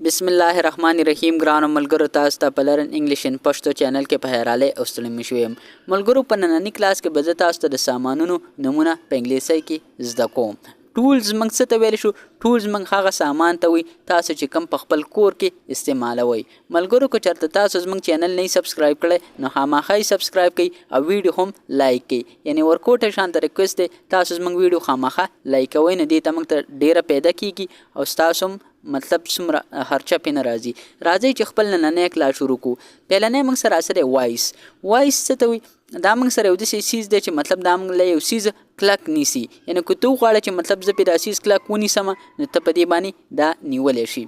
بسم الله الرحمن الرحیم. ګرانو ملګرو، تاسو ته په Learn English in Pashto channel کې په خیرالی او ستړي مشو یم. ملګرو، په ننني کلاس کې به زه تاسو ته د سامانونو نمونه په انګلیسي کې زده کوم. ټولز موږ څه ته ویل شو؟ ټولز موږ هغه سامان ته وي تاسو چې کوم په خپل کور کې استعمالوئ. ملګرو، که چېرته تاسو زموږ چینل نه subscribe کړئ، نو خامخا یې subscribe کړئ او ویډیو هم like کړئ. یعنی ورکوټه شان ته request دی، تاسو زموږ ویډیو خامخا like کوئ، نو دې ته موږ ته ډېره پیدا کیږي او ستاسو هم مطلب څومره خرچه پې نه راځي. راځئ چې خپل نننی کلاس شروع کړو. پیلنی موږ سره سره vise. Vise څه ته وایي؟ دا موږ سره یو داسې څیز دی چې مطلب دا موږ له یو څیز کلک نیسي. یعنی که ته وغواړې چې مطلب زه پې دا څیز کلک ونیسم، نو ته په دې باندې دا نیولی شي.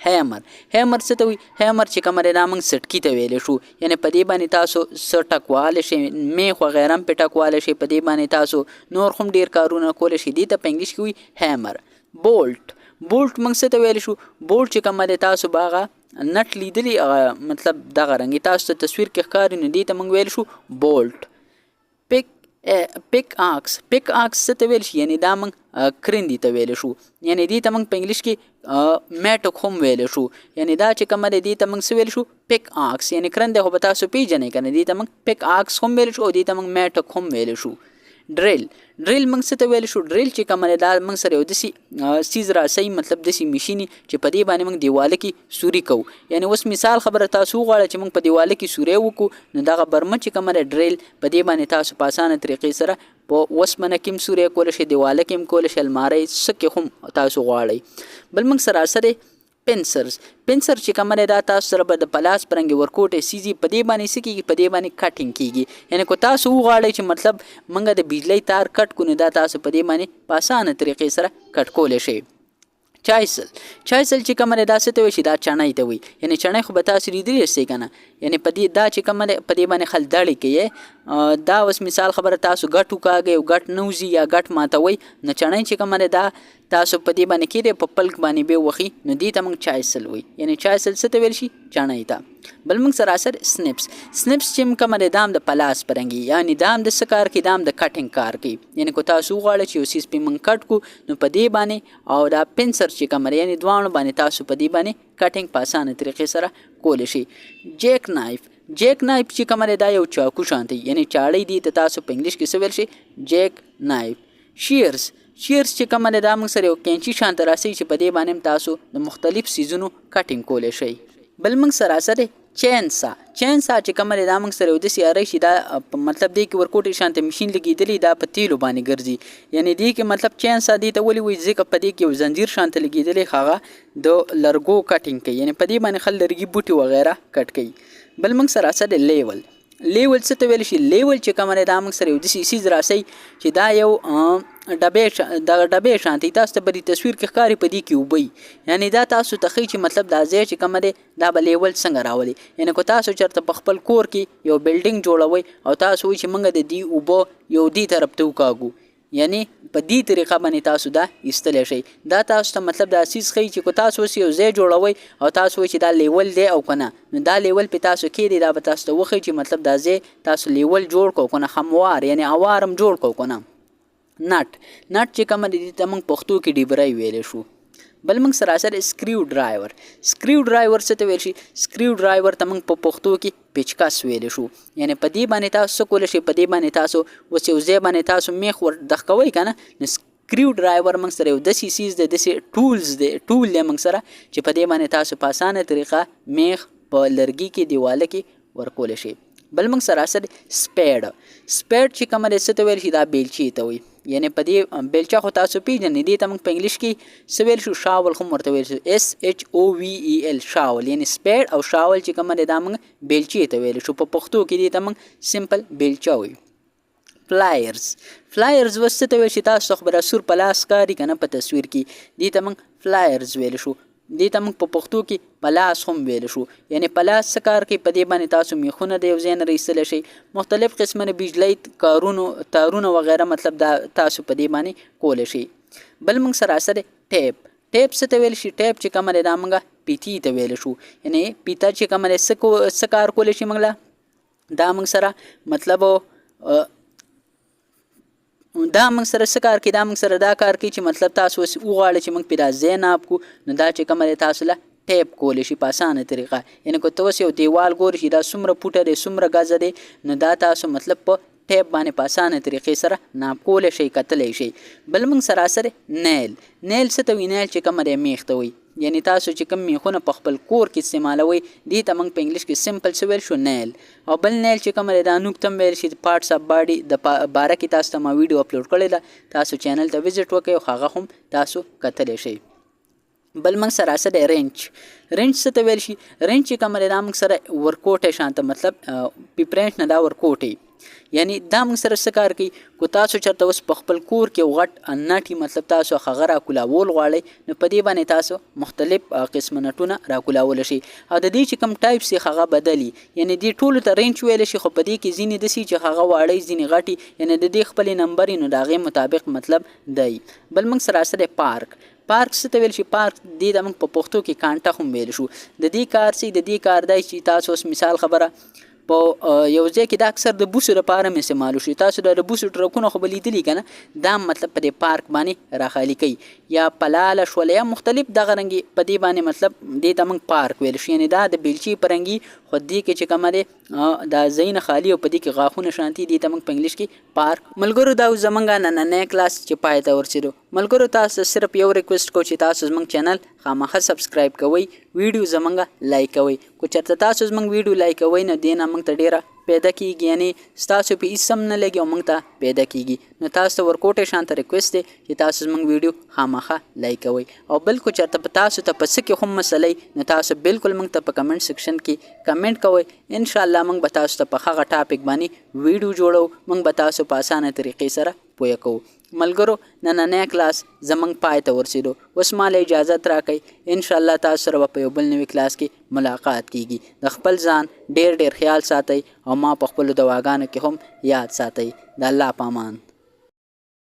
Hammer. Hammer څه ته وایي؟ Hammer چې کومه دی، دا موږ سټکي ته ویلی شو. یعنی په دې باندې تاسو څه ټکوالی شئ، میخ وغیره هم پې ټکوالی شئ. په دې باندې تاسو نور هم ډېر کارونه کولی شئ. دې ته په انګلیش کې وایي hammer. Bolt. Bolt موږ څه ته ویلی شو؟ Bolt چې کومه دی، تاسو به هغه nut لیدلی، هغه مطلب دغه رنګ تاسو ته تصویر کې ښکاري، نو دې ته موږ ویلی شو bolt. Pick axe. Pick axe څه ته ویل شي؟ یعنی دا موږ کرندي ته ویلی شو. یعنی دې ته موږ په انګلیش کې mattock هم ویلی شو. یعنی دا چې کومه دی، دې ته موږ څه ویلی شو؟ Pick axe. یعنی کرندی خو به تاسو پیژنئ که نه؟ دې ته موږ pick axe هم ویلی شو او دې ته موږ mattock هم ویلی شو. Drill. Drill موږ څه ته ویلی شو؟ Drill چې کومه دی، دا موږ سره یو داسې څیز راسي، مطلب داسې مشیني چې په دې باندې موږ دیواله کې سوري کوو. یعنی اوس مثال خبره، تاسو وغواړئ چې موږ په دیواله کې سوری وکړو، نو دغه برمه چې کومه دی، ډریل، په دې باندې تاسو په اسانه طریقې سره په وسپنه کې هم سوری کولی شئ، دیواله کې هم کولی شئ، المارۍ څه کې هم تاسو غواړئ. بل موږ سره سره pincers. Pincer چې کومه دی، دا تاسو سره به د پلاس په رنګ ورکوټی څیز. په دې باندې څه کیږي؟ په دې باندې cutting کیږي. یعنی که تاسو وغواړئ چې مطلب موږ د بجلۍ تار cut کړو، نو دا تاسو په دې باندې په اسانه طریقې سره cut کولی شئ. Chisel. Chisel چې کومه دی، دا څه ته وایي؟ چې دا چڼی ته وایي. یعنی چڼی خو به تاسو لیدلی یاستئ که نه؟ یعنی په دې دا چې کومه دی، په دې باندې خلک دړې کوي. دا اوس مثال خبره، تاسو ګټ وکاږئ او ګټ نه وځي یا ګټ ماتوئ، نو چڼی چې کومه دی، دا تاسو په دې باندې کېږدئ، په پلک باندې به وخی، نو دې ته موږ chisel وایي. یعنی chisel څه ته ویل شي؟ چڼی ته. بل موږ سره سر snips. Snips چې کومه دی، دا هم د پلاس په رنګ، یعنی دا هم د څه کار کوي؟ دا هم د cutting کار کوي. یعنی که تاسو وغواړئ چې یو څیز پې موږ cut کړو، نو په دې باندې او دا pincer چې کومه دی، یعنی دواړو باندې تاسو په دې باندې cutting په اسانه طریقې سره کولی شئ. Jack knife. Jack knife چې کومه دی، دا یو چاقو شان دی، یعنی چاړۍ دی ته تاسو په انګلیش کې څه ویل شي؟ Jack knife. Shears. Shears چې کومه دی، دا موږ سره یو کینچي شان ته راسي چې په دې باندې هم تاسو د مختلف څیزونو cutting کولی شئ. بل موږ سره سره chainsaw. Chainsaw چې کومه دی، دا موږ سره یو داسې اره چې دا مطلب دې کې ورکوټي شان ته مشین لګېدلی، دا په تیلو باندې ګرځي. یعنی دې کې مطلب chainsaw دې ته ولې وایي؟ ځکه په دې کې یو زنجیر شان ته لګېدلی، هغه د لرګو cutting کوي. یعنی په دې باندې خلک لرګي، بوټي وغیره cut کوي. بل موږ سره سره level. Level څه ته ویل شي؟ Level چې کومه دی، دا موږ سره یو داسې څیز راسي چې دا یو ډبې، دغه ډبې شان دی، تاسو ته په دې تصویر کې ښکاري، په دې کې اوبه. یعنی دا تاسو ته ښیي چې مطلب دا ځای چې کومه دی، دا به level څنګه راولي. یعنی که تاسو چېرته په خپل کور کې یو building جوړوئ او تاسو وایئ چې موږ د دې اوبه یو دې طرف ته وکاږو، یعنی په دې طریقه باندې تاسو دا ایستلی شئ. دا تاسو ته مطلب دا څیز ښیي چې که تاسو اوس یو ځای جوړوئ او تاسو وایئ چې دا level دی او که نه، نو دا level پې تاسو کېږدئ، دا به تاسو ته وښیي چې مطلب دا ځای تاسو level جوړ کړو که نه، هموار یعنی اوار هم جوړ کړو که نه. Nut. Nut چې کومه دی، دې ته موږ پښتو کې ډبرۍ ویلی شو. بل موږ سره سره screw driver. Screw driver څه ته ویل شي؟ Screw driver ته موږ په پښتو کې پیچکس ویلی شو. یعنی په دې باندې تاسو څه کولی شئ؟ په دې باندې تاسو اوس یو ځای باندې تاسو میخ ور دخکوئ که نه، نو screw driver موږ سره یو داسې څیز دی، داسې tools دی، tool دی موږ سره چې په دې باندې تاسو په اسانه طریقه میخ په لرګي کې، دیواله کې ورکولی شئ. بل موږ سره سره spade. Spade چې کومه دی، څه ته ویل شي؟ دا بیلچې ته وایي. یعنی په دې بیلچه خو تاسو پیژنئ. دې ته موږ په انګلیش کې څه ویل شو؟ Shovel هم ورته ویل شو، SHOVEL، shovel. یعنی spade او shovel چې کومه دی، دا موږ بیلچې ته ویل شو. په پښتو کې دې ته موږ simple بیلچه وایو. Pliers. Pliers اوس څه ته ویل شي؟ تاسو خو به دا سور پلاس ښکاري که نه په تصویر کې؟ دې ته موږ pliers ویل شو. دې ته موږ په پښتو کې پلاس هم ویل شو. یعنی پلاس څه کار کوي؟ په دې باندې تاسو میخونه د یو ځای نه راایستلی شئ، مختلف قسمه بجلۍ کارونو، تارونه وغیره، مطلب دا تاسو په دې باندې کولی شئ. بل موږ سره سره tape. Tape څه ته ویل شي؟ Tape چې کومه دی، دا موږ پیتی ته ویل شو. یعنی پیته چې کومه دی، څه کار کولی شي موږ له؟ دا موږ سره مطلب دا موږ سره څه کار کوي؟ دا موږ سره دا کار کوي چې مطلب تاسو اوس وغواړئ چې موږ پې دا ځای ناپ کړو، نو دا چې کومه دی، تاسو له ټیپ کولی شي په اسانه طریقه. یعنی که ته اوس یو دیوال ګورې چې دا څومره پوټه دی، څومره ګزه دی، نو دا تاسو مطلب په ټیپ باندې په اسانه طریقې سره ناپ کولی شئ، کتلی شئ. بل موږ سره سره nail. nail څه ته وایي؟ nail چې کومه دی میخ ته وایي. یعنی تاسو چې کوم میخونه په خپل کور کې استعمالوئ دې ته موږ په انګلیش کې simple څه ویل شو؟ nail. او بل nail چې کومه دی دا نوک ته هم ویل شي. parts of body د باره کې تاسو ته ما ویډیو اپلوډ کړې ده، تاسو channel ته visit وکړئ او هغه هم تاسو کتلی شئ. بل موږ سره څه دی؟ wrench. wrench څه ته ویل شي؟ wrench چې کومه دی دا موږ سره ورکوټی شانته، مطلب پیپرنچ نه دا ورکوټی. یعنی دا موږ سره څه کار کوي؟ کو تاسو چرته اوس په خپل کور کې غټ نټي مطلب تاسو هغه را کولاول غواړئ، نو په دې باندې تاسو مختلف قسم نټونه را کولاول شي. او د دې چې کوم type سي هغه بدلی، یعنی دې ټولو ته wrench ویل شي، خو په دې کې ځینې داسې چې هغه واړی، ځینې غټي، یعنی د دې خپلې نمبرې، نو د هغې مطابق مطلب دی. بل موږ سره سره پارک. پارک څه ته ویل شي؟ پارک دې ته موږ په پښتو کې کانټه هم ویل شو. د دې کار څه؟ د دې کار دی چې تاسو اوس مثال خبره په یو ځای کې دا اکثر د بوسو لپاره هم استعمال شي. تاسو د بوسو ټرکونه خو به لیدلي که نه؟ دا مطلب په دې پارک باندې راخالي کوي، یا پلاله شوله یا مختلف دغه رنګي په دې باندې مطلب دې ته موږ پارک ویل شو. یعنې دا د بیلچې په رنګي، خو دې کې چې کومه دی دا ځایونه خالي او په دې کې غاښونه شانتي، دې ته موږ په انګلیش کې پارک. ملګرو دا زمونږ نننی کلاس چې پای ته ورسېدو. ملګرو تاسو صرف یو request کو چې تاسو زمونږ channel خامخا subscribe کوئ، ویډیو زمونږ like کوئ. که چېرته تاسو زمونږ ویډیو like کوئ نو دې نه موږ ته ډېره پیدا کیږي، یعنی ستاسو په هیڅ هم نه لګي او موږ ته پیدا کیږي. نو تاسو ته ورکوټی شانته request دی چې تاسو زمونږ ویډیو خامخا like کوئ. او بل که چېرته په تاسو ته په څه کې هم مسله نو تاسو بالکل موږ ته په comment section کې کمنټ کوئ. ان شاء الله موږ به تاسو ته په هغه topic باندې ویډیو جوړو، موږ به تاسو په اسانه طریقې سره پوه کوو. ملګرو نننی کلاس زمونږ پای ته ورسېدو. اوس ما له اجازت راکړئ. ان شاء الله تاسو سره به په یو بل نوي کلاس کې ملاقات کیږي. د خپل ځان ډیر ډیر خیال ساتئ او ما په خپلو دعاګانو کې هم یاد ساتئ. د الله په امان.